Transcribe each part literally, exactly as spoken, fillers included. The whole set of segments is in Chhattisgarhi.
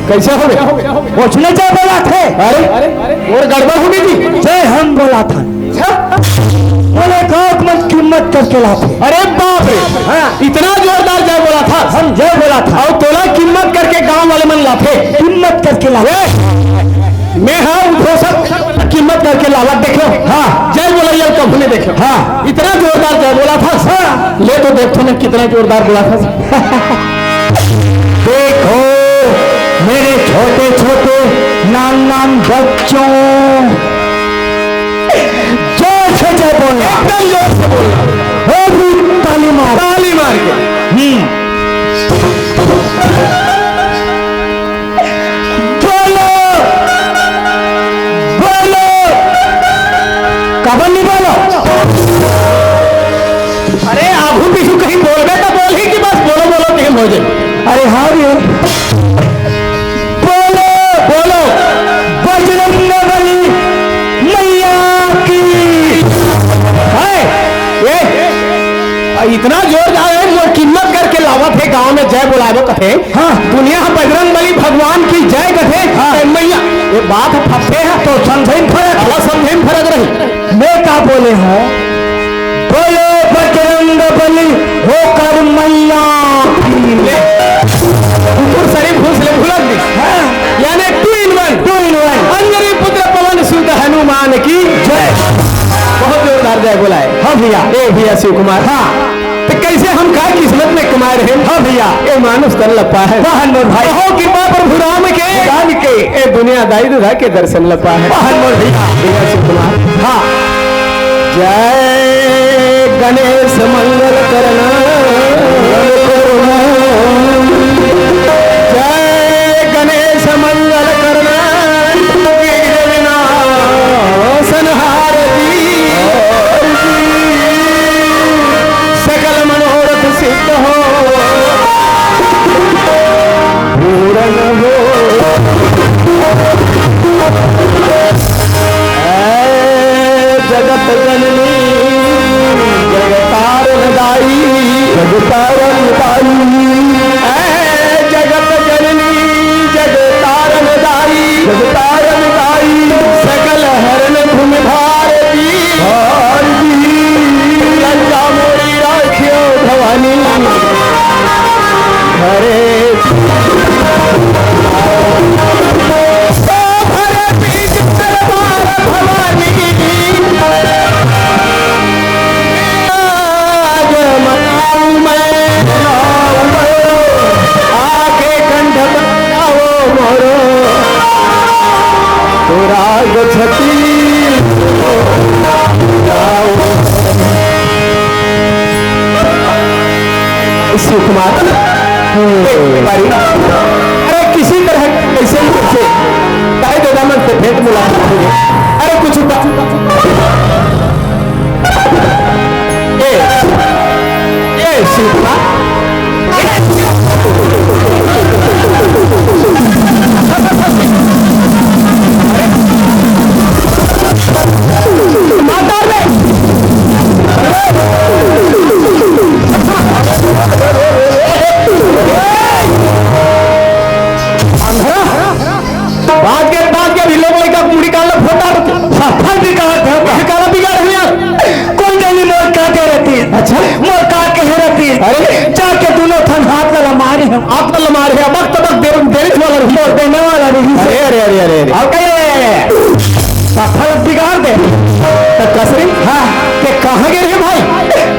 कइसे होगे? ओइसने जय बोलाथे। अरे, अउ गड़बड़ होगे जी। जय हम बोलाथन। अच्छा। बोले गाँव के मन के हिम्मत करके लाथे। अरे बाप रे। हाँ। इतना जोरदार जय बोलाथस। हम जय बोलाथन। अउ तोला हिम्मत करके गाँव वाले मन लाथे। हिम्मत करके लाथे। ए, मैं हा उद्घोषक, हिम्मत करके लावत देखेंव। हाँ। जय बोलइया ल कभू नइ देखेंव। हाँ। इतना जोरदार जय बोलाथस। हाँ। ले तो देखथन मैं कितना जोरदार बोलाथस। देखो मेरे छोटे छोटे नान नान बच्चों, जोर से जय बोलना। एकदम जोर से बोलना। ओ भी ताली मार। ताली मार के। हम्म। बोलो, बोलो। काबर नइ बोलो? अरे, आगू पीछू कहीं बोलबे त बोलही कि बस बोलो, बोलो, कहीं हो जाए। अरे हाँ रे। बोलो, बोलो। बजरंग बली मैया की। हाय, ये, इतना जोर जा रहे हैं, वो हिम्मत करके लावत हे गाँव में जय बोलाबो कथे। हाँ। दुनिया ह बजरंग बली भगवान की जय कथे, हाँ। ए मैया, ये बात ह फरक हे। तो समझे में फरक। अला समझे में फरक रही। मैं का बोले हँव? बोलो बजरंग बली होकर मैया की। ले। कुकुर शरीफ घुस ले, भुलक दे। हाँ। यानी two in one। Two in one। Anjani पुत्र पवन सुत हनुमान की जय। बहुत जोरदार जय बोलाए। हाँ भैया। ए भैया शिव कुमार। हाँ। त कइसे हम का किस्मत में कमाए रहे? हाँ भैया। ए मानुष तन ल पाए हन। वाह मोर भाई। कहो कृपा प्रभु राम के। राम के। ए दुनिया दाई ददा के दर्शन ल पाए हन। वाह मोर भैया। भैया शिव कुमार। हाँ। जय गणेश मंगल करना। जय गणेश मंगल करना। विघ्न विनाशनहार जी। सकल मनोरथ सिद्ध हो, पूर्ण हो। ऐ जगत जननी जगतारण दाई, जगतारण दाई। ऐ जगत जननी जगतारण दाई, जगतारण दाई। सकल हरण भूमि भारती, भारती। लज्जा मोरी राखियो भवानी। हरे तो भर बीच दरबार भवानी। आज मनाऊं मैं, आके कंठ पर आओ मोरो, तो राग छती। शिव कुमार, एक बारी, अरे किसी तरह कैसे भी करके दाई ददा मन से भेंट मुलाकात हो जाए। अरे कुछ बा-, ए, ए शिव कुमार, बात के, बात के भी लोग लइका मुड़ी काला फोटा सफल बिगाड़ दे, काला बिगाड़ हुआ। कोई नहीं मोर का दे रहती। अच्छा। मोर का कहे रहती। अरे। जाके दोनों ठन हाथ ला मारे हम। हाथ ला मारे हम, वक्त वक्त दे, देने वाला रही। मोर देने वाला रही। अरे, अरे, अरे, अरे, अरे। अब कहे, सफल बिगाड़ दे। तो कसरी? हाँ। ते कहाँ गे रहे भाई?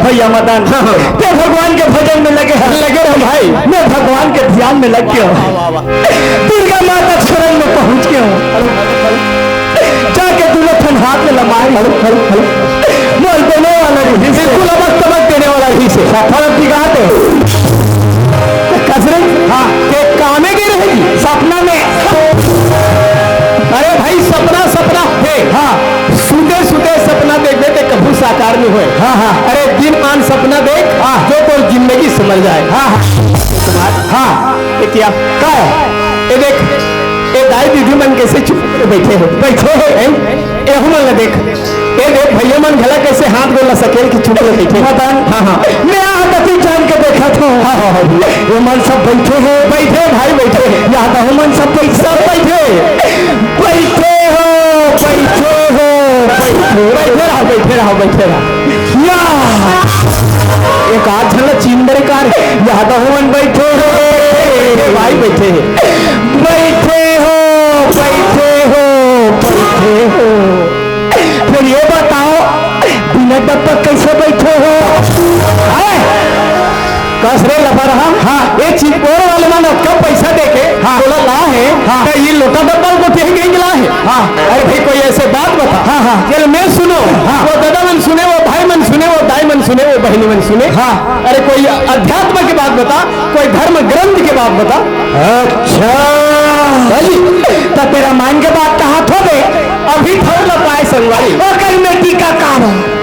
भैया मदन। हाँ, हाँ। ते भगवान के भजन में लगे हैं। लगे रहो भाई। मैं भगवान के ध्यान में लग गया हूँ। दुर्गा माता शरण में पहुँच गया हूँ। जाके दोनों ठन हाथ में लमारी। Hello, hello, hello. मोर देने वाला रही से। बिल्कुल अबक तबक देने वाला रही से। सफल बिगाड़ दे। कसरे? हाँ। ते कामे गे रहे जी? सपना में। अरे भाई, सपना, सपना हे। हाँ। सुते, सुते सपना देखबे ते कभू साकार नहीं होए। हाँ, हाँ। अरे, दिन मान सपना देख, हाँ। जो तोर जिंदगी संवर जाए। हाँ, हाँ। हाँ। ए क्या? का? ए देख, ए दाई दीदी मन कैसे चुप करे बैठे हे? बैठे हे, हैं? ए हमन ला देख। ए देख, भैया मन घला कैसे हाथ गोड़ ला सकेल के चुप ले बैठे। मदन, हाँ, हाँ। मैं आदती जान के देखा था। हाँ, हाँ, हाँ, भैया। वो मन सब बैठे हे। बैठे भाई, बैठे हे। या यादव मन सब बइठे, सब बइठे, बइठे हो, बइठे हो, बइठे, बइठे रहो, बइठे रहो, बइठे रहो। या, एक आध झन ला चिन्ह दे रे का रे। यादव मन बइठे हो, बइठे भाई, बइठे, बइठे हो, बइठे हो, बइठे हो। फेर ये बताओ, बिना डब्बा कइसे बइठे हो? हैं? कस रे लफरहा। हाँ। ये चितपोर वाले मन अतका पइसा देके हाँ। तोला लाहे, हाँ। त ये लोटा डब्बा ल गोठियाही कहिके लाहे। हाँ। अरे भाई, कोई ऐसे बात बता। हाँ, हाँ। चल, मैं सुनों, हाँ। वो ददा मन सुने, वो भाई मन सुने, वो दाई मन सुने, वो बहिनी मन सुने। हाँ। अरे कोई अध्यात्म के बात बता, कोई धर्म ग्रंथ के बात बता। अच्छा। भाई, त तें रामायण के बात कहत होबे। अभी थोर ला पाए संगवारी। ओकर में टीकाकार।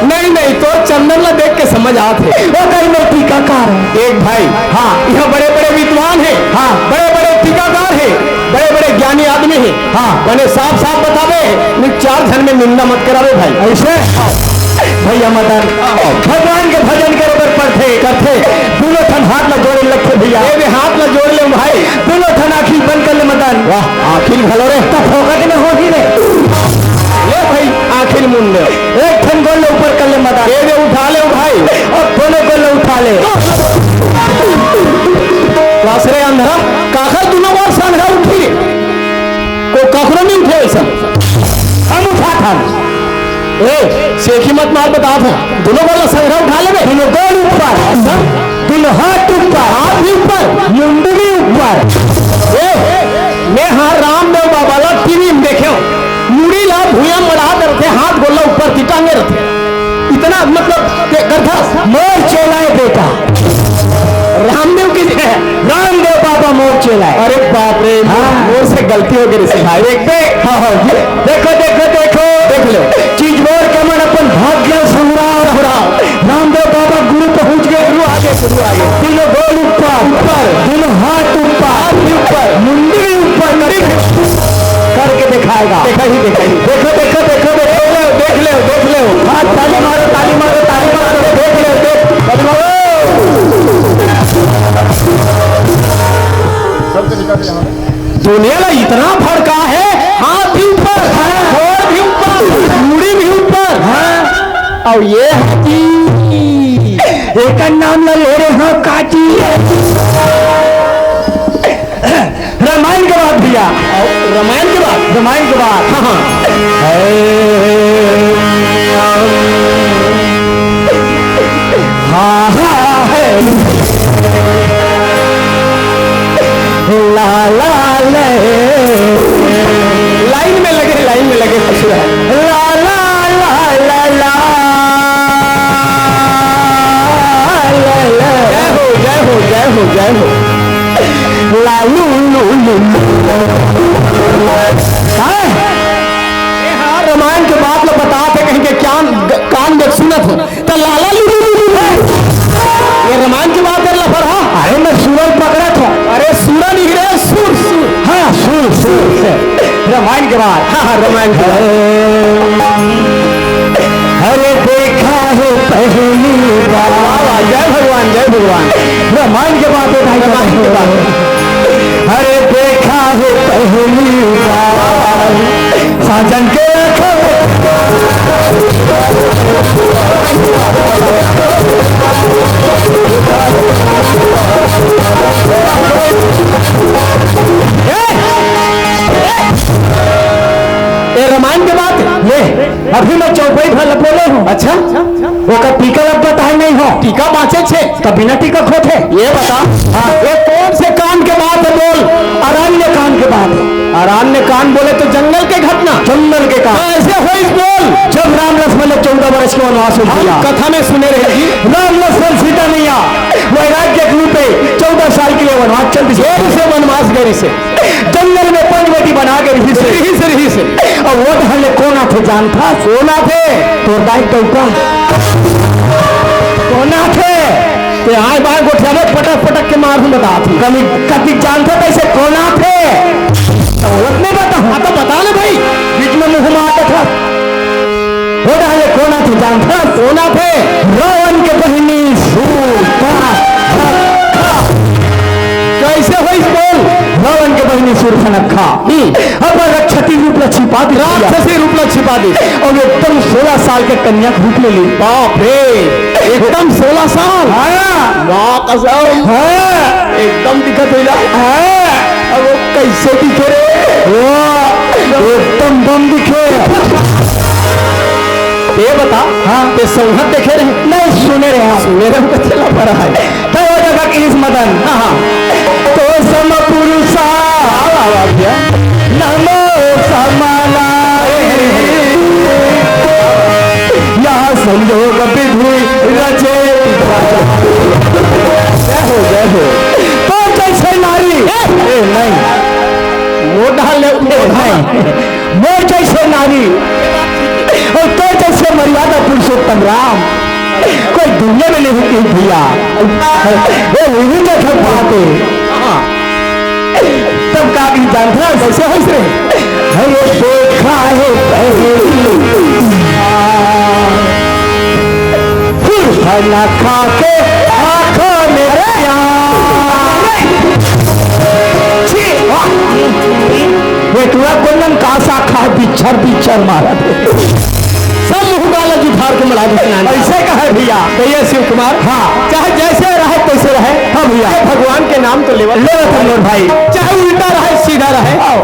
नहीं, नहीं, तोर चंदन ला देख के समझ आत हे। ओकर में टीकाकार। देख भाई, हाँ। इहाँ बड़े-बड़े विद्वान हे, हाँ। बड़े-बड़े टीकाकार हे, बड़े-बड़े ज्ञानी आदमी हे। हाँ। मने साफ-साफ बताबे, नहीं चार झन में निंदा मत कराबे भाई। अइसे? भइया मदन, भगवान के भजन करे बर पड़थे। करथे। दूनों ठन हाथ ला जोड़े लगथे भइया। ए दे हाथ ला जोड़ ले भाई। दूनों ठन आँखी बंद कर ले मदन। वाह, आँखी घलो रे। त फोकट में होही रे। ले भाई, आँखी मुंद ले। एक ठन गोड़ ले ऊपर कर ले मदन। ए दे उठा ले भाई। अब दूनों गोड़ ले उठा ले। वासरे अंधरा, काखर दूनों गोड़ से अंधरा उठी रे? को कखरो नहीं उठे ऐसा। हम उठाथन। ए, सेखी मत मार, बतात हँव। दूनों गोड़ ला संघरा उठा लेबे। दूनों गोड़ ऊपर। दूनों हाथ ऊपर। हाथ भी ऊपर। मुंडी भी ऊपर। ए, मैं हाँ रामदेव बाबा ला टीवी में देखेंव। मुड़ी ला भुइयां मड़ा दे रथे, हाथ गोड़ ला ऊपर ती टांगे रथे। इतना मतलब के करथस। मोर चेला ए बेटा। रामदेव के जय। रामदेव बाबा मोर चेला ए। अरे बाप रे, हाँ। मोर से गलती हो गई रे भाई। देख बे। हाँ, हाँ, ये देखो, देखो, देखो। देख लो। चितपोर के मन अपन भाग्य संग्राम। संग्राम। रामदेव बाबा गुरु पहुंच गए। गुरु आगे, गुरु आगे। दूनों गोड़ ऊपर। ऊपर। दूनों हाथ ऊपर। हाथ भी ऊपर। मुंडी भी ऊपर करके, करके दिखाएगा। देखा ही, देखा ही। देखो, देखो, देखो, देखो। देख ले, देख ले, देख ले। हाथ ताली मारो, ताली मारो, ताली मारो। देख ले, देख, ताली मारो। दुनिया ला इतना भड़का है, हाथ भी ऊपर, गोड़ भी ऊपर, मुड़ी भी ऊपर। हाँ। अउ ये है कि एकर नाम ला ले रहे हो काकी। रामायण के बात भैया। अउ रामायण के बात? रामायण के बात। हाँ, हाँ। है। हाँ, हाँ, है। ला, ला, ले। लाइन में लगे, लाइन में लगे, खुश रहे। ला, ला, ला, ला, ला। ला, ला। जय हो, जय हो, जय हो, जय हो। लालू, लू, लू, लू। हाँ? ए हाँ, रामायण के बात ला बतात हे, कहिके कान, कान देख सुनत हो। त लाला लुलु लुलु है। ये रामायण के बात कर ला पर, हाँ? अरे मैं सुरन पकड़त हँव। अरे सुरन ही रे, सुर, सुर। हाँ, सुर, सुर। रामायण के बात। हाँ, हाँ, रामायण के बात। अरे देखा है पहली बार। वाह, वाह, जय भगवान, जय भगवान। रामायण के बात है भाई, रामायण के बात। अरे देखा है पहली बार। साजन के आंखों में। ए, ए, ए रामायण के बात ले, अभी मैं चौपाई भर बोले हँव। अच्छा, ओकर टीका लगता है नहीं हो, टीका बाँचे छे। त बिना टीका के होथे? ये बता, हाँ। ये कौन से कांड के बात है, बोल। अरण्य कांड के बात है। अरण्य कांड बोले तो जंगल के घटना। जंगल के कांड। कैसे होइस, बोल। जब राम लक्ष्मण ला चौदह बरस के वनवास हो हम गया। कथा में सुने रहे जी। राम लक्ष्मण सीता मैया वैराग्य के रूप में चौदह साल के लिए वनवास चल दिस। जेल से वनवास गए से। जंगल में पंचवटी बना के रहिस हे। रहिस हे, रहिस हे। अउ वो ढाले कोन आथे जानथस? कोन आथे? तोर दाई टौका। कोन आथे? ते आय बाय गोठियाबे, पटक पटक के मारहूँ, बतात हँव। कभी कतिक जानथस तइसे कोन आथे? त ओला नहीं बता। हाँ त बता ना भाई। बीच में मुँह मार देथस। वो ढाले कोन आथे जानथस? कोन आथे? रावण के बहिनी सूर्पनखा। कइसे होइस नखा। हम्म। अपन राक्षसी रूप ला छिपा दे भैया। राक्षसी रूप ला छिपा दे। अउ एकदम सोलह साल के कन्या के रूप ले ले। बाप रे, एकदम सोलह साल। हाँ। माँ कसम। हाँ। एकदम दिखत हे ना। हाँ। अब वो कैसे दिखे रे? वाह, एकदम बम दिखे। ये बता, हाँ। ते सौंहत देखे रहे? नहीं, सुने रहे हम। सुने रहे, तो चला पड़ा है। तो वो जगह किस मदन? हाँ, हाँ। तो सम पुरुषा। वाह, वाह, वाह, भैया। नमो समानाय। या संयोग विधि रचे। जय हो, जय हो। तो जैसे नारी। ए, ए, नहीं। मोटा ले, ए, नहीं। मोर जैसे नारी अउ तोर जैसे मर्यादा पुरुषोत्तम राम कोई दुनिया में नहीं होती भैया। वो नहीं देखा पाते। हाँ। तब का भी जानता है, कैसे हंस रहे हैं? अरे देखा है पहली बार। फुरफना खा के आंखों में प्यार। छी, वाह। बेटुआ कोनन का सा खा बिच्छर बिच्छर मारत। सब मुंह गाला जुठार के मरा दे नानी। ऐसे कहे भैया। कहिए शिव कुमार। हाँ। चाहे जैसे रहे तैसे रहे। हाँ भैया। ये भगवान के नाम तो लेवत। लेवत हम लोग भाई। चाहे उल्टा रहे सीधा रहे। आओ।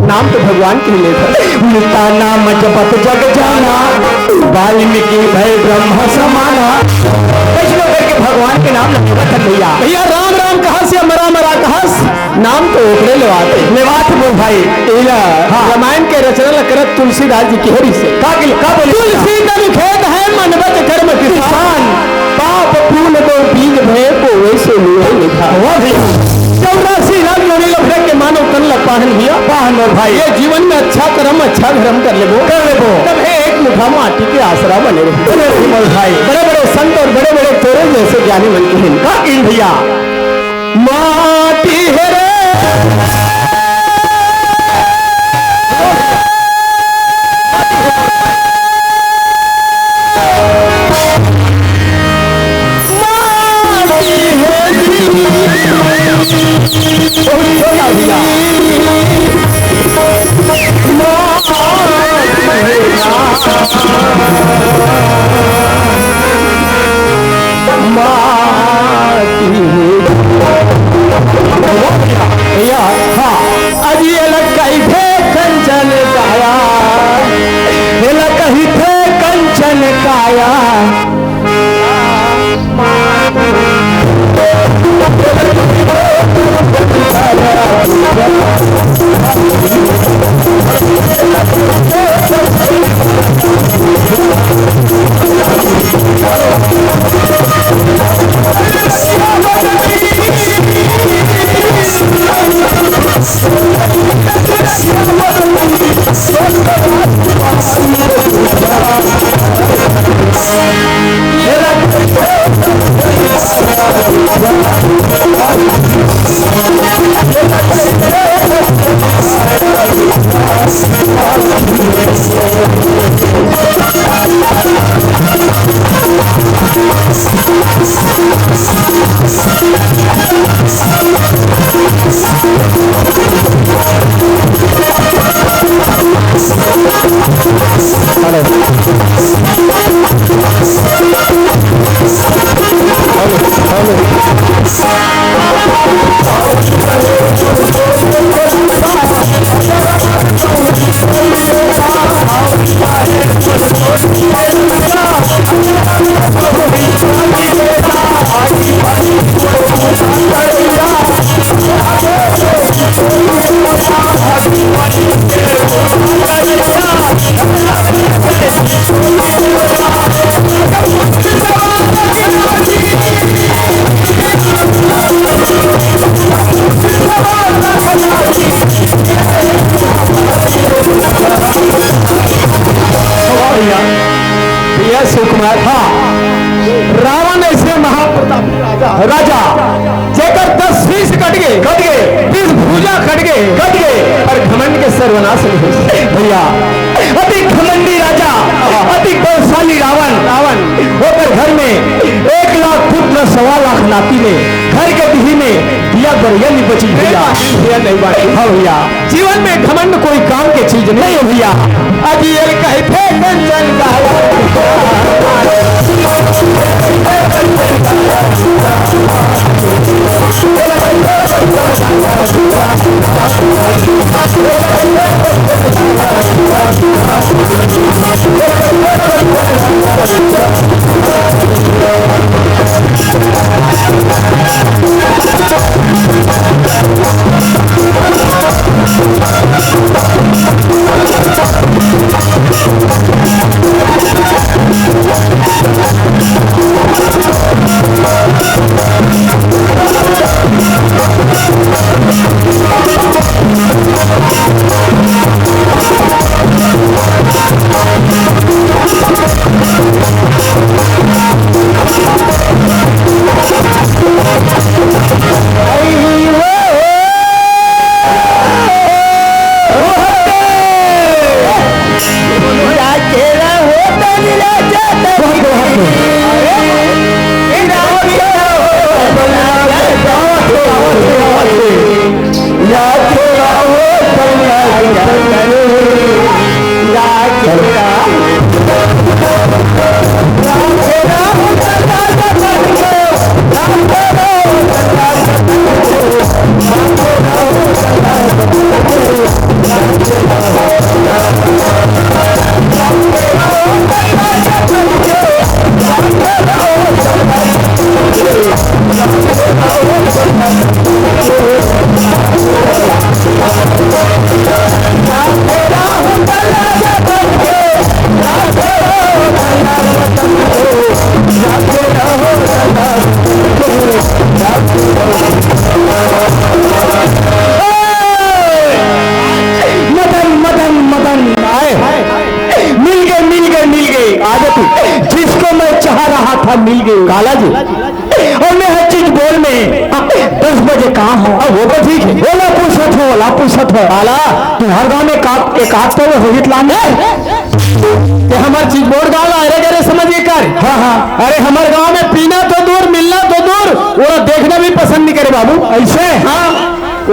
नाम तो भगवान के ही लेवत। उल्टा नाम जपत जग जाना, वाल्मीकि भय ब्रह्म समाना। वैष्णव करके भगवान के नाम लेवत है भैया। भैया राम राम कहस या मरा मरा कहस, नाम तो ओकरे लेवात हे। लेवात मोर भाई। एला हाँ। रामायण के रचना ल करत तुलसीदास जी के हरी से। का के, का बोले? तुलसी तन खेत है, मनबत कर्म किसान। किसान। पाप फूल दो बीज भय, बोवे सो लुए निधान। वाह भैया। चौरासी लाख योनि लफड़े के, मानव तन ल पाहन भैया। पाहन मोर भाई। ये जीवन में अच्छा कर्म, अच्छा धर्म कर लेबो। कर लेबो। तब हे एक मुठा माटी के आसरा बने रही। बने रही मोर भाई। बड़े बड़े संत और बड़े बड़े तोरे जैसे ज्ञानी मन के हैं। का किन भैया? माटी हे रे। माटी हे रे। बहुत छोटा भैया। माटी हे रे। माटी हे। भैया, हाँ। अरे एला कहिथे कंचन काया, एला कहिथे कंचन काया। भैया, भैया शिव कुमार, हाँ। रावण ऐसे महाप्रतापी राजा, राजा, जेकर दस शीश कट गए, कट गए, बीस भुजा कट गए, कट गए, पर घमंड के सर्वनाश नहीं हो सके। भैया, अति घमंडी राजा, अति बलशाली रावण, रावण, ओकर घर में एक लाख पुत्र, सवा लाख नाती में, घर के डीही में बढ़िया नहीं बची भैया। भैया नहीं बाटी। हाँ भैया, जीवन में घमंड कोई काम के चीज नहीं है भैया। अजी ये कहे थे कंचन का मदन, मदन, मदन, आए। मिल गए, मिल गए, मिल गए। आ जा तू। जिसको मैं चाह रहा था, मिल गए। काला जी। और मैं हर चीज बोल में दस बजे कहाँ हूँ? अब वो तो ठीक है। ओला पूछत हो, ओला पूछत हो। काला, तुम्हारे गाँव में का, एक आध तो वो होहित लाम है। ते हमर चिचबोड़ गाँव ला अरे गरे समझ के कर। हाँ, हाँ। अरे हमर गाँव में पीना तो दूर, मिलना तो दूर, वो देखना भी पसंद नहीं करे बाबू। ऐसे? हाँ।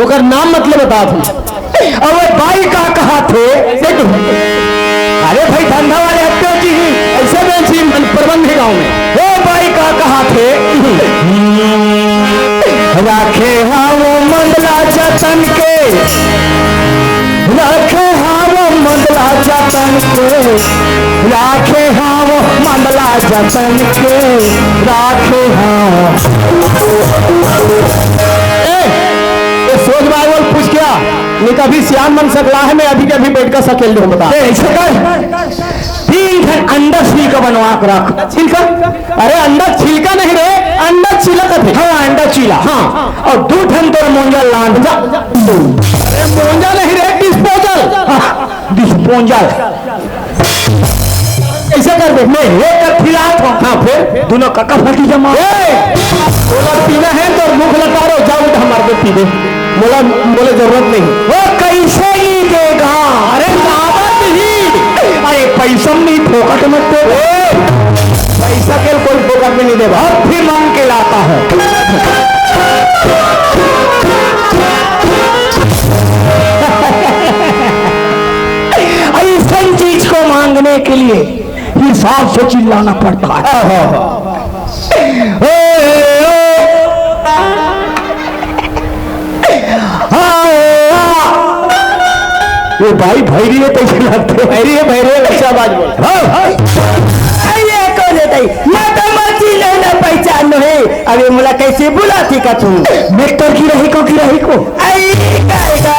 ओकर नाम मतलब बता तू। अब वो बाई का कहा थे? देख। अरे भाई धंधा वाले हत्या की ही। ऐसे में जी मन प्रबंध है गाँव में। ओ बाई का कहा थे? राखे हाँ वो मंदला जतन के, राखे हाँ वो मंदला जतन के, राखे हाँ वो मंदला जतन के, राखे हाँ वो। ए, ये सोच बाय बोल पूछ क्या? नहीं तो अभी सियान मन सकला है, मैं अभी के अभी बैठ कर सकेल दूँ बता। ए, ऐसे कर। तीन ठन अंडा छिलका बनवा के रख। छिलका? अरे अंडा छिलका नहीं रे, अंडा चीला कथे। हाँ, अंडा चीला, हाँ। और दू ठन तोर मोंजा लान जा। अरे मोंजा नहीं रे, disposal। हाँ, disposal। ऐसे कर दे, मैं एक का खिलात हूँ। हाँ, फिर? दोनों का कफटी जमा। ए, बोला पीना है तो मुख लगा रो, जाओ उठा मार दे पी दे। मोला, मोला जरूरत नहीं। वो कैसे नहीं देगा? अरे लावत ही। अरे पैसा नहीं फोकट मत दे। ए, पैसा के कोई फोकट में नहीं देगा। अब भी मांग के लाता है। ऐसा चीज को मांगने के लिए हिसाब से चिल्लाना पड़ता है। ओहो। ए, ओ। हाँ, हाँ। ये भाई भैरी है, तैसे लगते हैं। भैरी है, भैरी है, अच्छा बात बोल। हाँ, हाँ। अरे, ये कौन है ताई? मैं तो मर्जी नहीं ना पहचान नहीं। अबे मोला कैसे बुलाती का तू? मैं तो गिरही को, गिरही को। आई, कहेगा।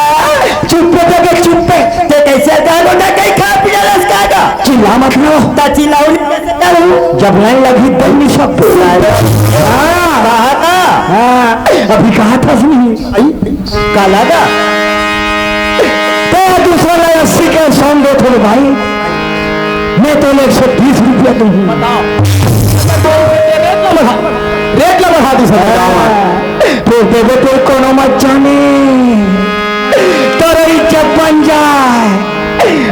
चुप्पे तो के चुप्पे। ते कैसे जानो ना कहीं खा पी रहा इसका का? चिल्ला मत लो। ता चिल्लाऊं नहीं, कैसे करूं? जब लाइन लगी तब नहीं सब। हाँ। कहा था? हाँ। अभी कहा था सुनिए। आई, काला का? तो दूसरा ला अस्सी के सौ दे थोड़े भाई। मैं तो एक सौ बीस रुपया दूँ। बताओ। रेट ला बढ़ा, रेट ला बढ़ा दी सब। हाँ। तो देवे तो कोनो मत जाने। तोर इज्जत बन जाए,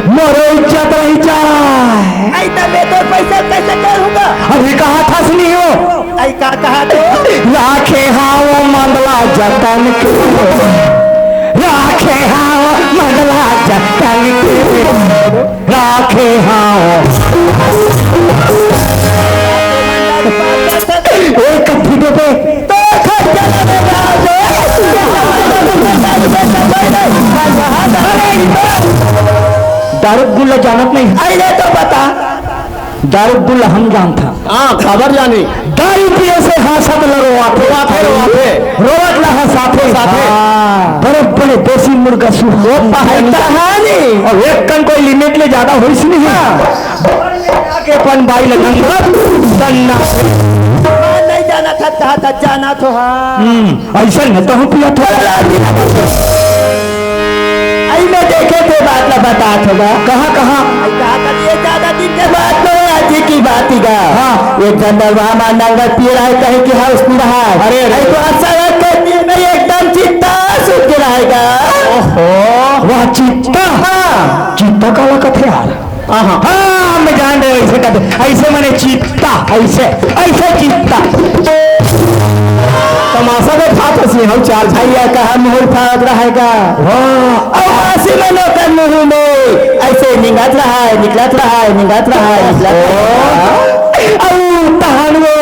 मोर इज्जत रह जाए। आई तबे तो पैसा कैसे करूँगा? अभी कहा था सुनी हो? आई का कहा तो? राखे हाँ वो मंदला जतन के राखे हाव, मन ला जतन के राखे हाव। ए, कथी देबे? तो खर्चा लगे जाओ। दारू गुल्ला जानत नहीं। अरे तो बता। दारू गुल्ला हम जानत हन। हाँ, खबर जानी। दारू पिए से हाँसत ल रोवाथे। रोवाथे, रोवाथे। रोवत ल हाँसाथे। हाँसाथे। हाँ। बड़े बड़े देसी मुर्गा सुहा। वो पहाड़ी कहानी। अउ एक कन कोई लिमिट ले जादा होइस नहीं। हाँ। के अपन बाई ल नंगत सन्ना। नहीं जानत हस, कहा था जानत हो, हाँ। हम्म, अइसन में तहूँ पियत हो। अई में देखे थे बात ला बतात होगा। कहाँ, कहाँ? अई कहा था, ये ज्यादा दिन के बात नहीं, आज ही की बात ही गा। हाँ। एक झन दरवाहा मा नंगत पी रहा है, कहीं की हाउस पी रहा है। अरे, अरे। अई तो अच्छा लगता है, दिन में एकदम चित्ता सूख के रहेगा। ओहो। वह चित्ता? हाँ। चित्ता काला कथे यार? हाँ, हाँ। हाँ, मैं जान रहे हो, ऐसे कहते, ऐसे मैंने चित्ता, ऐसे, ऐसे चित्ता। तमाशा में फाट हंसी हम चार भैया का हम मुंह फाट रहेगा। हाँ। और हंसी में नौकर मुंह में ऐसे निंगत रहा है, निकलत रहा है, निंगत रहा है, निकलत रहा है। और तहान वो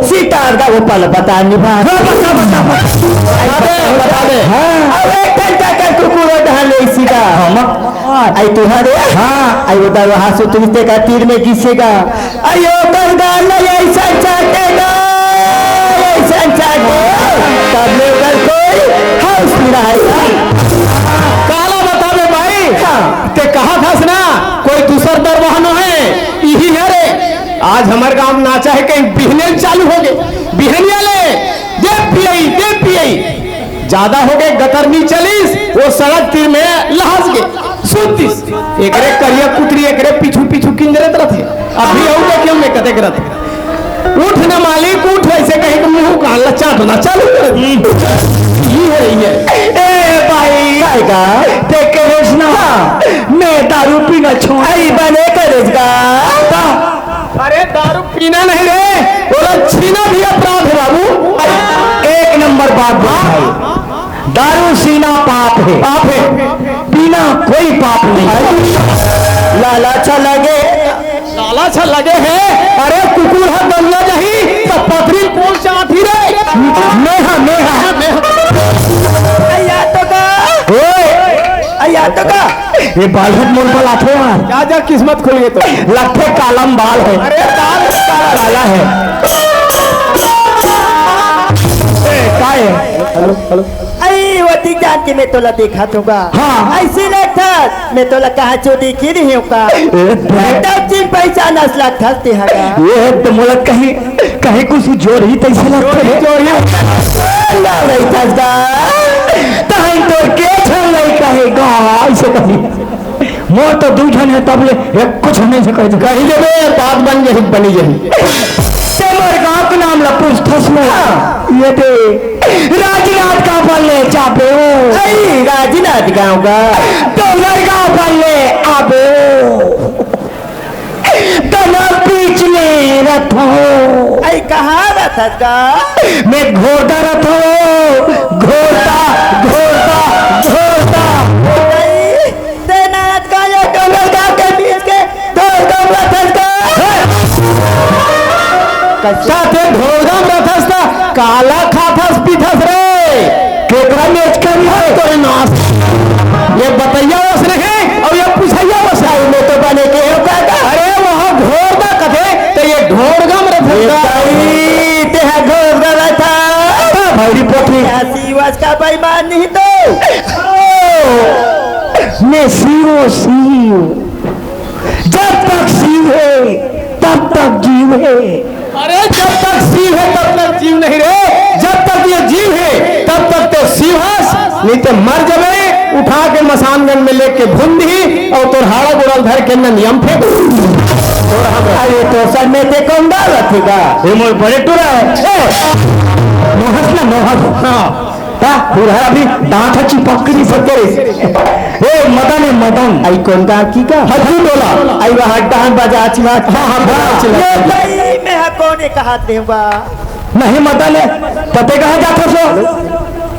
सितार का वो पल पता निभा। हाँ, बता, बता, बता। बता दे, बता दे। हाँ। अब एक घंटा का कुकुर और ढाल ले इसी का। हाँ, मत अई तुहरे? हाँ। अई वो दरवाहा से तुरते का तीर में घिसेगा। अई ओकर गाल ला अइसन चाटेगा, अइसन चाटे। तब ले ओकर कोई हाउस नहीं रहेगा। काला बताबे भाई। हाँ। ते कहा थस ना, कोई दूसर दरवाहा नो है, इही है रे। आज हमर गांव नाचा है, कहीं बिहने चालू हो गए। बिहनिया ले, दे पियई, दे पियई। जादा हो गए, गतर नी चलिस, वो सड़क तीर में लहस गए, सुतिस। एकरे करिया कुतरी एकरे पीछू पीछू किंजरत रथे। अभी अउ देखे में कतेक रथे। उठ न मालिक, उठ, ऐसे कहे के मुंह कान ला चाटना चालू कर दी। ये है, ये है। ए भाई, काय का? ते कहेस ना, मैं दारू पीना छोड़। अई बने करेस का? अरे दारू पीना नहीं रे, ओला छीना भी अपराध है बाबू। एक नंबर बात बोला भाई, दारू छीना पाप है। पाप है। पीना कोई पाप नहीं। लालच लगे। लालच लगे है। अरे कुकुर है दंगा जही, तो पथरी कौन चाहती रे? मेहा, मेहा। मेहा। अइया तो का। ओए। अइया तो का। ये बाल हट मोर पर लाथे यार। क्या जा किस्मत खुल गई तो। लट्ठे कालम बाल है। अरे बाल काला है। ए, का है? Hello, hello. अरे, वो दिख जान के मैं तोला देखा थूँगा। हाँ। ऐसे लगता, मैं तोला कहाँ चो देखी नहीं हूँ का? ए, बे- एकदम चिन पहचान अस लगता ते हगा। ये तो मोला कहीं, कहीं कुछ जोर ही तैसे लगता है। जोर ही। ना भाई, थस गा। तहीं तोर के छन लइका हे गा, ऐसे कही। मोर तो दू झन हे, तब ले एक कुछ नहीं से कही। कही देबे, बात बन जही, बनी जही। ते मोर गाँव के नाम ला पूछथस ना। हाँ। ये दे, राजनांदगांव बल्ले जाबे। अई, राजनांदगांव का? डोंगरगांव बल्ले आबे। तनक बीच में रथो। अई, कहाँ रथस का? मैं घोरदा रथो, घोरदा, घोरदा, घोरदा। अई, ते नाच का ये डोंगरगांव के बीच के ढोरगम रथस का? का ते ढोरगम रथस त काला खाथस पीथस रे? केकरा मेच कर रे? तोरे नास। ये बतैया वस नहीं अउ ये पुछैया वस नहीं। मैं तो बने के हूँ काका। अरे वहाँ ढोरदा कथे, तो ये ढोरगम रथस का? भाई, ते हा ढोरगम रथस। हाँ, भैरी पोथी। हंसी वस का बेईमान नहीं तो। मैं सीओ सीओ। जब तक शिव है, तब तक जीव है। अरे, जब तक शिव है, तब तक जीव नहीं रे। जब तक ये जीव है, तब तक तो शिव हस, नहीं तो मर जबे। उठा के मसान गंज में लेके भून दी अउ तोर हाड़ा गोड़ल धर के नदिया में फेंक। अरे, तो सर में ते कौन डालत है का? ये मोर बड़े टुरा है। ए, मोहस ना मोहस। हाँ। ता, बुढ़ा अभी दांत ह चिपक के नहीं सकते रे। ए, मदन है, मदन। अई कौन का की का? हल्दी टोला। अई वह हड्डा हम बजा चिल्ला। हाँ, हाँ, बजा चिल्ला। ये भाई, मैं हा कौन है कहा देवा? नहीं, मदन है। पते कहाँ जाता सो?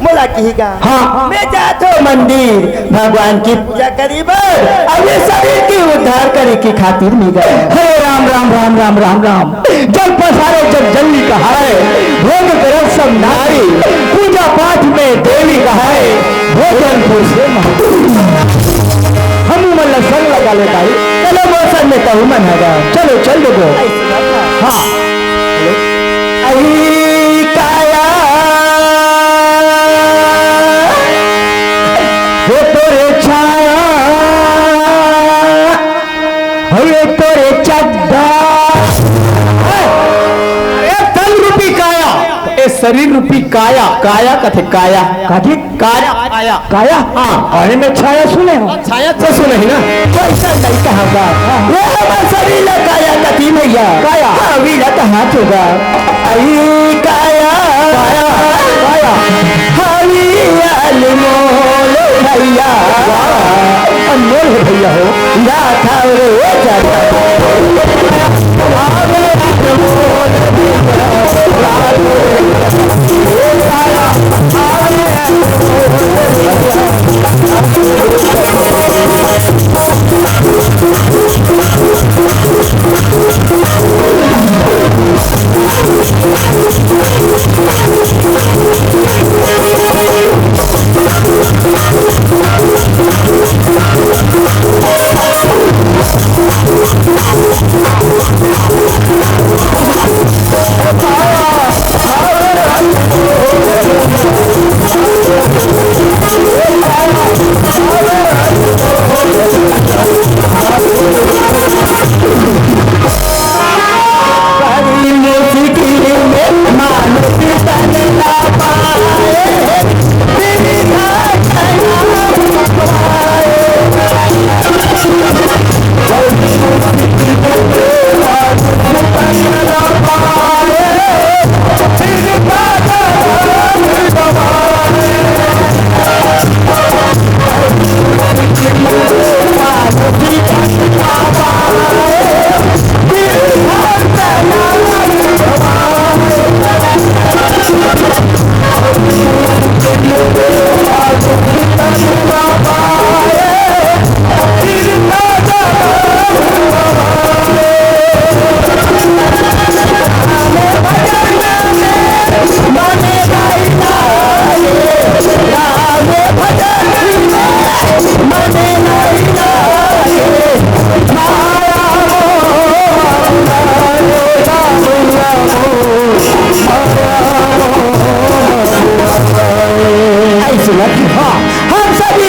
मोला किही गा। हाँ। मैं जात हो मंदिर, भगवान की पूजा करी बर, अउ ये शरीर की उद्धार करे की खातिर मी गा। हे राम, राम, राम, राम, राम, राम। जल पसारे जग जननी कहाए, भोग करत सब नारी, पूजा पाठ में देवी कहाए, भोजन पुरुषे महतारी। हमू मन ला संग लगा ले तारी। चलो मौसम में कहूँ मन हगा। चलो, चल दो। हाँ। अही काया, हे तोरे छाया, हे तोरे चड्डा। ए तन रूपी काया, ए शरीर रूपी काया, काया कथे काया। काठी? काया, काया। काया? हाँ। अरे मैं छाया सुने हूँ। छाया तो सुने ही ना। कैसा नहीं कहा गा? वो हमर शरीर ला काया कथी भैया? काया। हावी ला कहा तो गा? अई काया। काया, काया। हावी अनमोल भैया। वाह, अनमोल है भैया हो। या था रे जाता।